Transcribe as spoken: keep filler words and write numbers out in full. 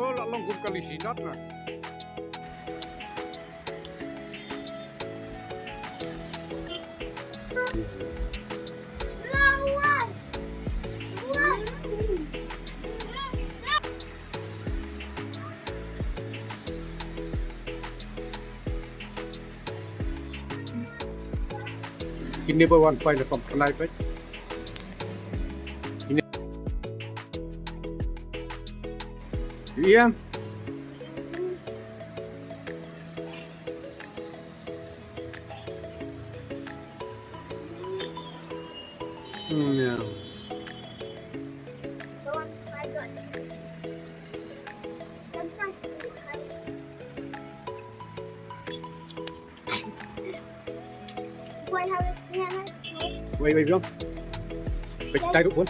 Oh, la long kum ka lisi nat na. Kine ba wan pai na pam khnai pai. Kine. Iya. Hmm, ya. Wait, wait, wait. Wait, tai duk pun.